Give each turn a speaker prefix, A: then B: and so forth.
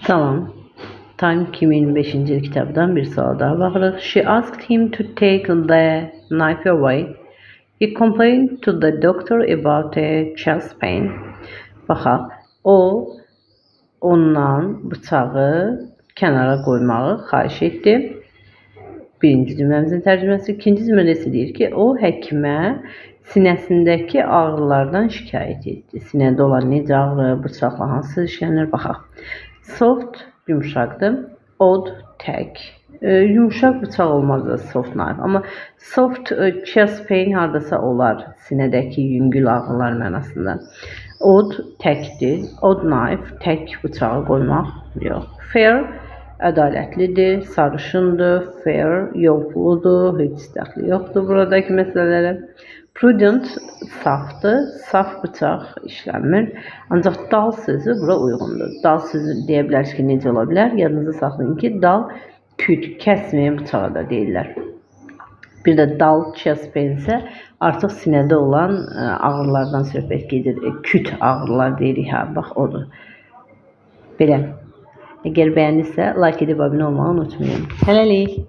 A: Salam. Time 2025-ci il kitabdan bir sual daha baxırıq. She asked him to take the knife away. He complained to the doctor about a chest pain. Baxaq, o ondan bıçağı kənara qoymağı xahiş etdi. Birinci cümləmizin tərcüməsi. İkinci cümlədə isə deyir ki, o həkimə sinəsindəki ağrılardan şikayət etdi. Sinədə olan necə ağrı, bıçaqla hansı işlənir, baxaq. Soft yumşaqdır. Odd tək. Yumşaq bıçaq olmaz da soft knife. Amma soft chest pain hardasa olar. Sinədəki yüngül ağrılar mənasında. Odd təkdir. Odd knife tək bıçağı qoymaq yox. Fair ədalətlidir, sarışındır, fair yoxludur, heç dəxli yoxdur buradakı məsələlərə. Prudent safdır, saf bıçaq işlənmir. Ancaq dal sözü bura uyğundur. Dal sözü deyə bilərsiniz ki, necə ola bilər? Yadınızda saxlayın ki, dal küt, kəsməyən bıçağa da deyirlər. Bir də dal chest pain isə artıq sinədə olan ağrılardan söhbət gedir. Küt ağrılar deyirik, ha, bax odur. Belə. Əgər bəyəndinizsə, like edib abunə olmağı unutmayın. Hələlik.